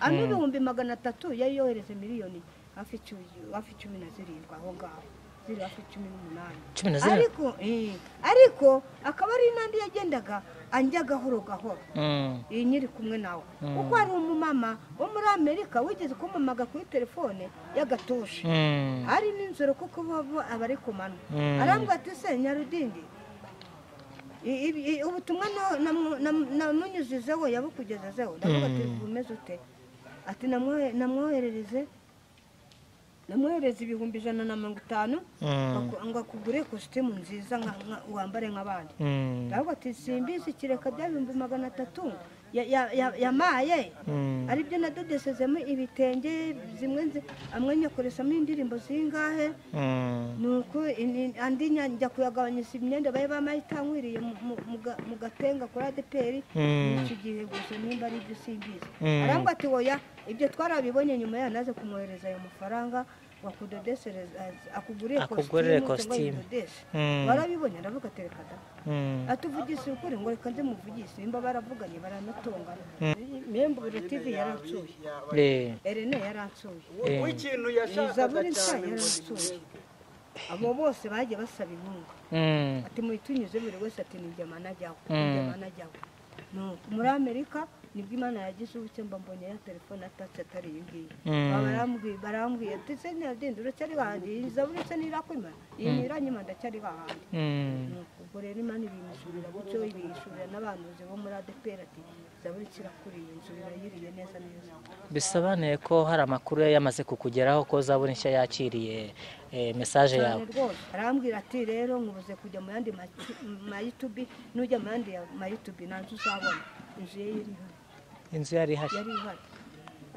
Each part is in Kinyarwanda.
Andi 300,000 yari yohereze miliyoni hafi 17 aho ngaho ziri hafi 18. Ariko ariko akaba ari nandi yagendaga anjya gahoro gahoro. Iyi nyiri kumwe nawe. Kuko ari umumama wo muri Amerika wigeze kumamaga kuri telefone y'agatoshe. Ari ninzoro kuko abari kumana. Arambwa ati se Nyarudindi ubutumwa namunyuzizeho yabukugezezeho. Ndavuga ati bumeze ute? Ati namwoherereze 150,000 ngo akugure kositimu nziza wambare nk'abandi. Ndavuga ati simbizi kireka bya 300,000 yamaye aribyo nadodesezemo ibitenge zimwe amwe nyakoresamo indirimbo zingahe. Nuko andi njya kuyagabanyisa imyenda baye bamaye itankwiriye mu gatenga kuri ADPR icyo gihe gusa nimba ari ibyo simbizi. Arambwa ati oya ibyo twarabibonye nyuma ya naze kumwohereza ayo mafaranga wakudodesereza akugurire kositimu. Barabibonye ndavuga tereka da. Atuvugise ukuri ngo reka nze muvugise nimba baravuganye baranatongana. Membure TV yaransuye. Erene yaransuye. Ikintu yashakaga cyane yaransuye. Abo bose bagiye basaba inkunga. Ati muitunyuze buri wese ati ni njye manajyaho. No muri Amerika nibwo Imana yagize ubuke mba mbonye ya telefone atatse atari iyi ngiyi. Barambwiye ati se Nyarudindi uracyari hahandi zaburi se nirakwima iyi niranyima ndacyari hahandi. Ubwo rero Imana ibimishurira gutyo ibishurira n'abantu bo muri ADPR ati zaburi kirakuriye inzu irayiriye neza neza. Bisobanuye ko hari amakuru yamaze kukugeraho ko zaburi nshya yakiriye message yawe. Arambwira ati rero nkubuze kujya mu yandi ma YouTube nujya mu yandi ma YouTube nanzu uzabona inzu ye iri hano. Inzu yari ihari.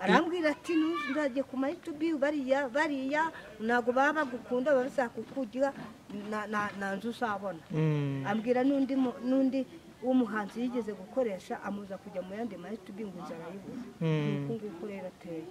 Arambwira ati nuzajye ku ma YouTube bariya ntago baba bagukunda bazakukugira na nzu uzabona. Ambwira n'undi w'umuhanzi yigeze gukoresha amuza kujya mu yandi ma YouTube ngo inzu arayibura. Nuko nguko rero ateye.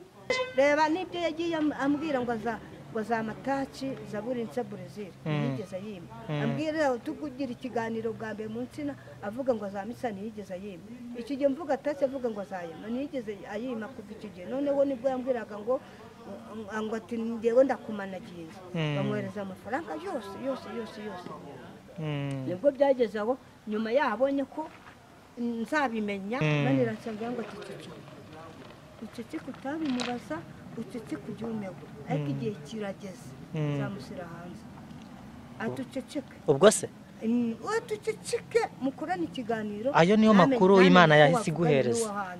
Reba nibyo yagiye ambwira ngo aza wazamatachi zaburi nsa Brazil yigeze ayima. Ambwira tukugira ikiganiro bwa mbere mu nsina avuga ngo azamisa ntiyigeze ayima. Iki gihe mvuga atase avuga ngo azayima ntiyigeze ayima kuva iki gihe. Noneho nibwo yambwiraga ngo ati ngewe ndakumanagiye. Bamwohereza amafaranga yose yose yose yose. Nibwo byageze aho nyuma yahabonye ko nzabimenya baniransanga ngo ati ucece kutabimubaza ucece kujya ariko igihe kirageze nzamushyira hanze. Atuceceke. Ubwo se atuceceke mukorane ikiganiro. Ayo niyo makuru Imana yahise iguhereza.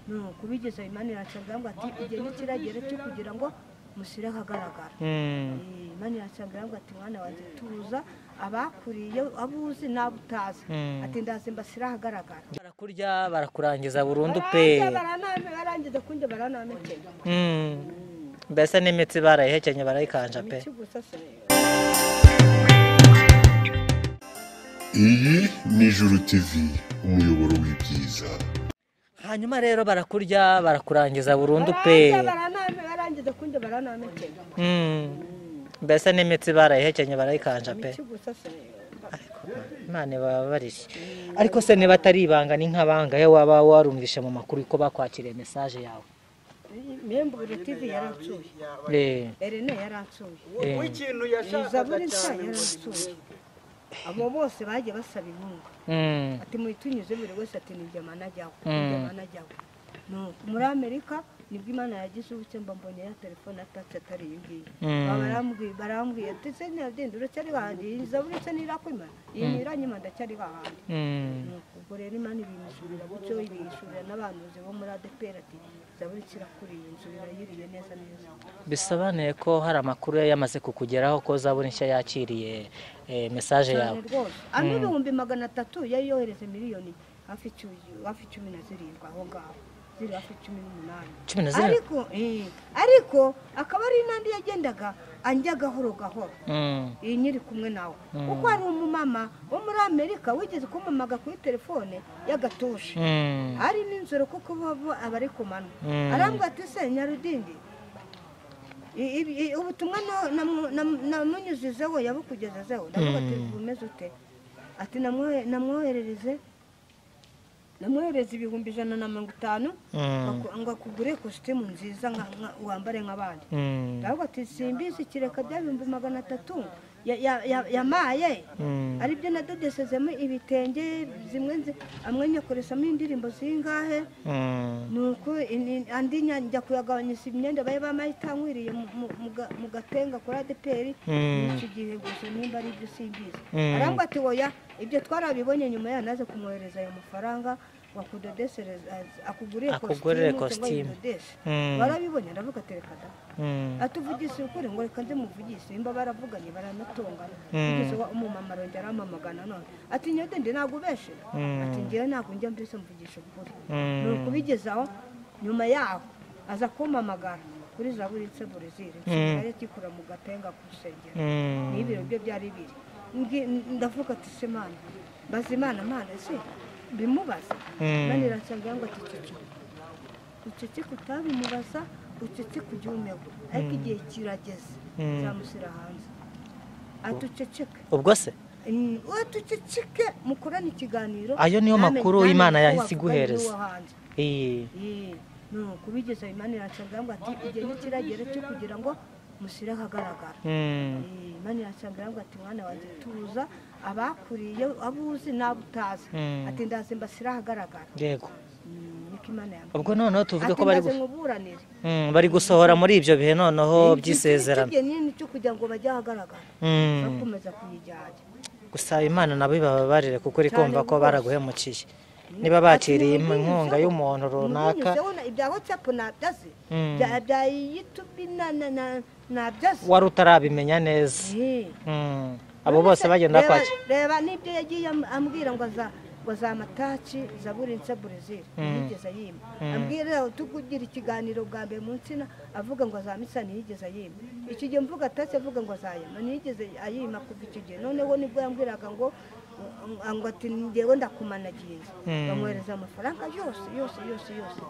No kubigeza Imana iransanga ngo ati igihe nikiragere cyo kugira ngo mushyire ahagaragara. Imana iransanga ngo ati mwana wanjye tuza abakuriye abuzi n'abutazi ati ndaze mbashyira ahagaragara. Barakurya barakurangiza burundu pe. Barangiza kunde baranamekenya. Mbese n'imitsi barayihekenye barayikanja pe. Iyi ni Ijuru TV umuyoboro w'ibyiza. Hanyuma rero barakurya barakurangiza burundu pe. Barangiza kunde baranamekenya. Mbese n'imitsi barayihekenye barayikanja pe. Imana ibabarire. Ariko se niba atari ibanga ni nk'abanga ye waba warumvishe mu makuru ko bakwakiriye message yawe? Membure TV yaransuye. Erene yaransuye. Ikintu yashakaga cyane yaransuye. Abo bose bagiye basaba inkunga. Ati muitunyuze buri wese ati ni njye manajyaho. No muri Amerika nibwo Imana yagize ubuke mba mbonye ya telefone atatse atari iyi ngiyi. Barambwiye ati se Nyarudindi uracyari hahandi zaburi se nirakwima iyi niranyima ndacyari hahandi. Ubwo rero Imana ibimishurira gutyo ibishurira n'abantu bo muri ADPR ati zaburi kirakuriye inzu irayiriye neza neza. Bisobanuye ko hari amakuru yamaze kukugeraho ko zaburi nshya yakiriye message yawe. Andi 300,000 yari yohereze miliyoni hafi 17 aho ngaho ziri hafi 18. Ariko ariko akaba ari nandi yagendaga anjya gahoro gahoro. Iyi nyiri kumwe nawe. Kuko ari umumama wo muri Amerika wigeze kumamaga kuri telefone y'agatoshe. Ari ninzoro kuko abari kumana. Arambwa ati se Nyarudindi ubutumwa namunyuzizeho yabukugezezeho. Ndavuga ati bumeze ute? Ati namwoherereze Namwohereza 150,000 ngo akugure kositimu nziza wambare nk'abandi. Ndavuga ati simbizi kireka bya 300,000 yamaye aribyo nadodesezemo ibitenge zimwe amwe nyakoresamo indirimbo zingahe. Nuko andi njya kuyagabanyisa imyenda baye bamaye itankwiriye mu gatenga kuri ADPR n'icyo gihe gusa nimba ari ibyo simbizi. Arambwa ati oya ibyo twarabibonye nyuma ya naze kumwohereza ayo mafaranga wakudodesereza akugurire kositimu. Barabibonye ndavuga ati reka da. Atuvugise ukuri ngo reka nze muvugise nimba baravuganye baranatongana. Kugeza umumama arongera aramamagana none ati nyode ndi nagubeshe ati ngewe ntabwo njya mbese mvugisha ukuri. Nuko bigezaho nyuma yaho aza kumpamagara kuri Zaburi Burezili nsigaye kikura mu gatenga ku rusengero n'ibiro byo byari biri. Ndavuga ati se Mana baza Imana Mana se bimubaza Imana iransanga ngo ati uceceke utabimubaza uceceke ujye umeho ariko igihe kirageze nzamushyira hanze atuceceke. Ubwo se atuceceke mukorane ikiganiro. Ayo niyo makuru Imana yahise iguhereza. Nuko bigeze Imana iransanga ngo ati igihe nikiragera cyo kugira ngo mushyire ahagaragara. Imana iransanga ngo ati mwana wanjye tuza abakuriye abuzi n'abutazi ati ndaze mbashyire ahagaragara. Yego. Ubwo noneho tuvuge ko bari gusohora muri ibyo bihe noneho by'isezerano cyo kugira ngo bajye ahagaragara bakomeza kuyijyana. Gusa Imana nabo ibababarire kuko iri kumva ko baraguhemukiye niba bakiriye inkunga y'umuntu runaka. Ibya WhatsApp nabyazi bya YouTube nabyazi wari utarabimenya neza. Abo bose bagenda kwakira. Reba nibyo yagiye ambwira ngo za mataci Zaburi nsa Burezili yigeze ayima. Ambwira tukugira ikiganiro bwa mbere mu nsina avuga ngo za misa ntiyigeze ayima. Iki gihe mvuga atasi avuga ngo azayima ntiyigeze ayima kuva icyo gihe. Noneho nibwo yambwiraga ngo ati ngewe ndakumanagiye bamwohereza amafaranga yose yose yose yose.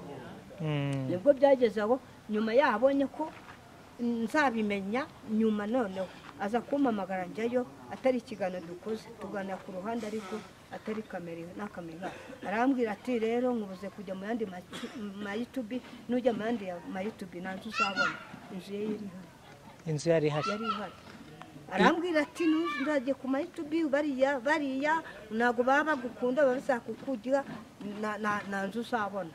Nibwo byageze aho nyuma yabonye ko nzabimenya nyuma noneho aza kumpamagara njyayo atari ikiganiro dukoze tuganira ku ruhande ariko atari kamera na kamera. Arambwira ati rero nkubuze kujya mu yandi ma YouTube nujya mu yandi ma YouTube nanzu uzabona inzu ye iri hano. Inzu yari ihari. Arambwira ati nuzajye ku ma YouTube bariya ntabwo baba bagukunda baba kukugira na nzu uzabona.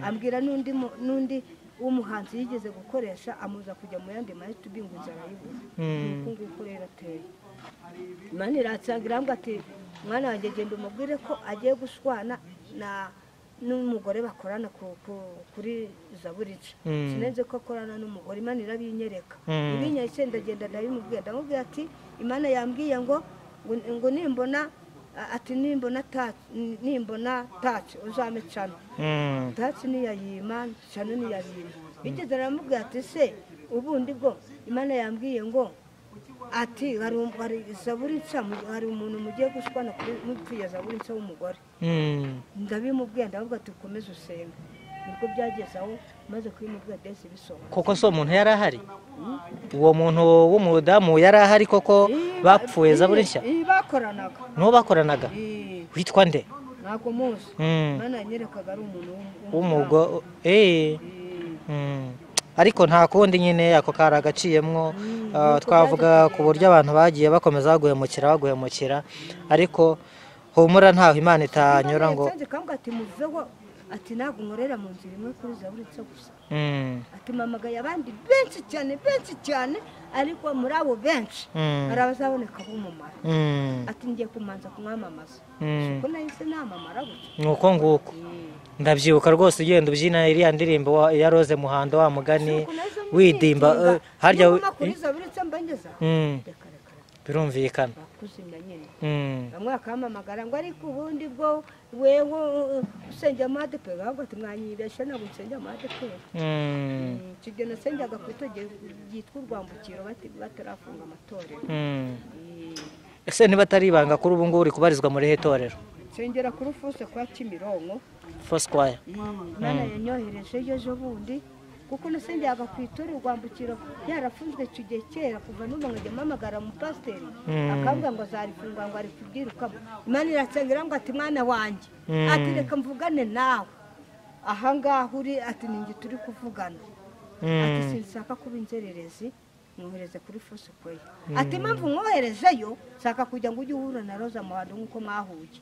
Ambwira n'undi w'umuhanzi yigeze gukoresha amuza kujya mu yandi ma YouTube ngo inzara ayibura. Nuko nguko rero ateye. Imana iransanga irambwira ati mwana wanjye genda umubwire ko agiye gushwana n'umugore bakorana kuri Zaburi nshya. Sinenze ko akorana n'umugore Imana irabinyereka. Ibinyeretse ndagenda ndabimubwira ndamubwira ati Imana yambwiye ngo nimbona ati nimbona taci uzame cano. Taci niyayima cano niyayima. Bigeze aramubwira ati se ubundi bwo Imana yambwiye ngo ati hari Zaburi nshya hari umuntu mugiye gushwana kuri mupfuye Zaburi nshya w'umugore. Ndabimubwiye ndavuga ati ukomeze usenge. Nibwo byageze aho maze kubimubwira desi bisohoka. Koko so umuntu yari ahari? Uwo muntu w'umudamu yari ahari koko bapfuye Zaburi nshya? Bakoranaga. N'uwo bakoranaga? Witwa nde? Ntabwo muzi. Imana yanyerekaga ari umuntu w'umugore. Ariko nta kundi nyine ako kari agaciyemwo. Twavuga ku buryo abantu bagiye bakomeza baguhemukira ariko humura ntaho Imana itanyura ngo ati ntabwo nkorera mu nzira imwe kuri Zaburi nshya gusa. Ati mpamagaye abandi benshi cyane benshi cyane ariko muri abo benshi hari abazaboneka b'umumaro. Ati ngiye kumanza kumwamamaza. Kuko nahise namamara gutya. Nuko nguko ndabyibuka rwose ugenda ubyina iriya ndirimbo ya Rose Muhando wa mugani widimba harya kuri Zaburi nshya mbangeza. Birumvikana. Bamwe bakamamagara ngo ariko ubundi bwo wewe usengera mu ADPR bavuga ati mwanyibesha ntabwo nsengera mu ADPR. Icyo gihe nasengaga ku itorero ryitwa Urwambukiro batarafunga amatorero. Ese niba atari ibanga kuri ubu ngubu uri kubarizwa muri he torero? Nsengera kuri Fose kwa Kimironko. Fosquare. Imana yanyohereje ejo bundi Kuko nasengeraga ku itorero Rwambukiro yarafunzwe icyo gihe kera, kuva n'ubu nkajya mpamagara umupasiteri akambwira ngo azarifunga ngo ari kubyirukamo. Imana iransengera ngo ati mwana wanjye, ati reka mvugane nawe aha ngaha uri, ati ninjye turi kuvugana, ati sinshaka kuba inzererezi, mwohereze kuri Foursquare. Ati impamvu mwoherezeyo nshaka kugira ngo ujye uhura na Roza Muhando nk'uko mwahuye.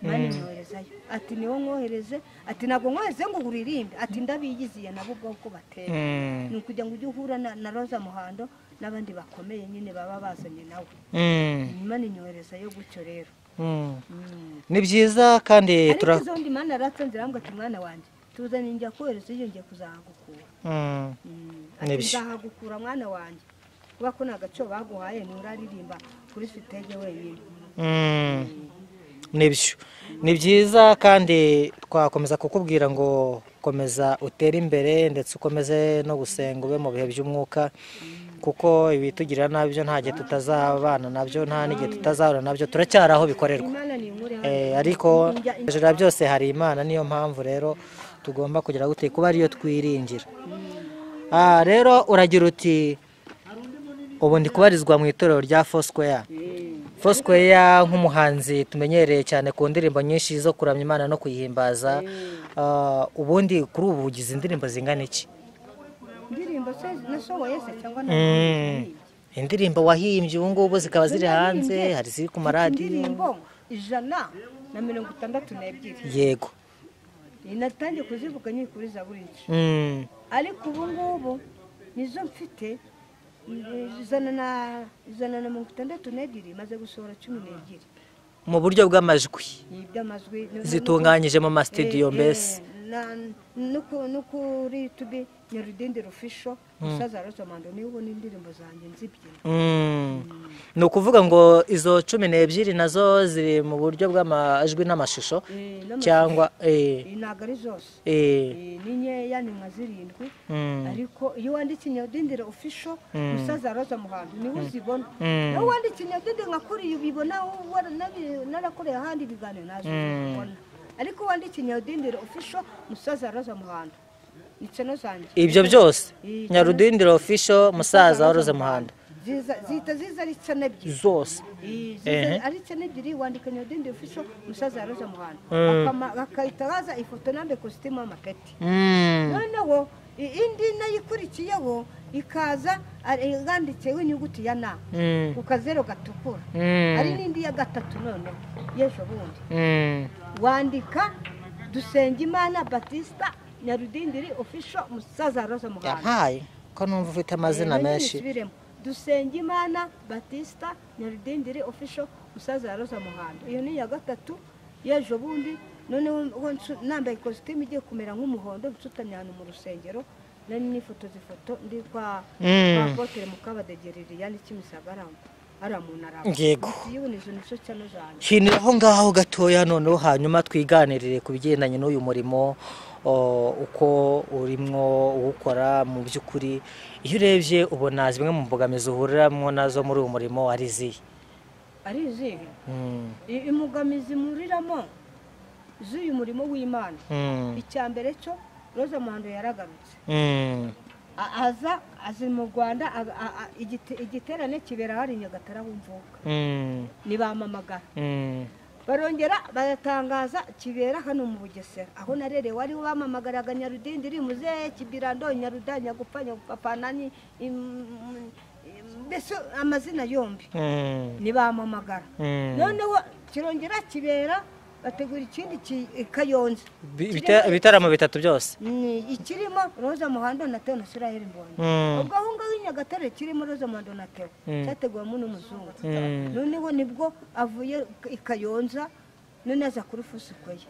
Imana imwoherezayo, ati niwo mwohereze, ati ntabwo mwohereze ngo uririmbe, ati ndabiyiziye nabo ubwoko uko batera, ni ukugira ngo ujye uhura na Roza Muhando n'abandi bakomeye nyine baba bazanye nawe. Imana inyoherezayo gutyo rero. Ni byiza kandi ariko izo ndi Imana yaratsanze irambwira ati mwana wanjye tuzanye njya kohereza iyo ngiye kuzahagukura. Ati nzahagukura mwana wanjye, kuba ko nta gaciro baguhaye nturaririmba kuri stage wenyine. Nibyo, ni byiza kandi twakomeza kukubwira ngo komeza utere imbere ndetse ukomeze no gusenga ube mu bihe by'umwuka, kuko ibitugirira nabi byo nta gihe tutazabana nabyo, nta n'igihe tutazahura nabyo, turacyari aho bikorerwa. Ariko hejuru ya byose hari Imana, niyo mpamvu rero tugomba kugira gute kuba ariyo twiringira. Rero uragira uti ubu ndi kubarizwa mu itorero rya Foursquare. Foursquare nk'umuhanzi tumenyereye cyane ku ndirimbo nyinshi zo kuramya Imana no kuyihimbaza, ubundi kuri ubu ugize indirimbo zingana iki? Indirimbo se nasohoye se cyangwa indirimbo wahimbye ubu ngubu zikaba ziri hanze, hari ziri ku maradiyo? Indirimbo 162. Yego. Natangiye kuzivuga nyiri kuri Zaburi nshya. Ariko ubu ngubu nizo mfite 162, maze gusohora 12 mu buryo bw'amajwi zitunganyije mu ma studio mbese. No kuri YouTube Nyarudindiri Official Musaza Roza Muhando niwe ubona indirimbo zanjye nzibyina. Ni ukuvuga ngo izo 12 nazo ziri mu buryo bw'amajwi n'amashusho cyangwa ntabwo ari zose, ni nkeya, ni nka 7, ariko iyo wanditse Nyarudindiri Official Musaza Roza Muhando niwe uzibona. Nawe wanditse Nyarudindiri nka kuriya ubibona, narakoreye ahandi ibiganiro nazo uzibona, ariko wanditse Nyarudindiri Official Musaza Roza Muhando ni zanjye. Ibyo byose Nyarudindiri Official Musaza Roza Muhando zihita ziza ari cana ebyiri zose, ari cana ebyiri. Wandika Nyarudindiri Official Musaza Roza Muhando bakahita baza ifoto nambaye kositimu y'amapeti. Noneho indi nayo ikurikiyeho ikaza yanditseho inyuguti ya na ku kazeru gatukura, ari n'indi ya gatatu noneho y'ejo bundi. Wandika Dusengimana Batista Nyarudindiri Official Musaza Roza Muhando. Yampaye ko numva ufite amazina menshi. Dusengimana Batista Nyarudindiri Official Musaza Roza Muhando, iyo ni iya gatatu y'ejo bundi. Noneho nambaye ikositimu igiye kumera nk'umuhondo, nsutamye ahantu mu rusengero, nari nifotoza ifoto ndi kwa Apotre Mukabadegeririya n'ikimisagara aramunara. Yego. Hinira aho ngaho gatoya noneho, hanyuma twiganirire ku bigendanye n'uyu murimo uko urimwo uwukora. Mu by'ukuri iyo urebye ubona zimwe mu mbogamizi uhuriramo nazo muri uyu murimo ari izihe? Ari izihe? Imbogamizi muriramo z'uyu murimo w'Imana, icya mbere cyo Roza Muhando yaragarutse, aza azi mu Rwanda, igiterane kibera hari Nyagatare aho mvuka, ntibamamagara, barongera baratangaza kibera hano mu Bugesera aho narerewe, ariho bamamagaraga Nyarudindiri Muzehe Kibirando Nyaruda Nyagupfa Nyagupapanani, mbese amazina yombi ntibamamagara. Noneho kirongera kibera bategura ikindi Kayonza, ibitaramo bitatu byose ikirimo Roza Muhando na Theo na Israel Mbonyi. Ubwo aho ngaho i Nyagatare kirimo Roza Muhando na Theo cyateguwemo n'umuzungu. Noneho nibwo avuye i Kayonza, none aza kuri Foursquare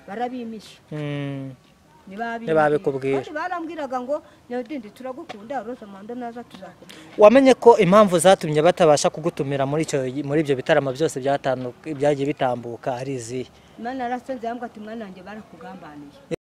barabimisha. Ntibabikubwira. Barambwiraga ngo Nyarudindi turagukunda, Roza Muhando naza tuzakubwira. Wamenye ko impamvu zatumye batabasha kugutumira muri ibyo bitaramo byose byagiye bitambuka ari izihe? Imana yarasenze yambwira ati mwana wanjye barakugambaniye.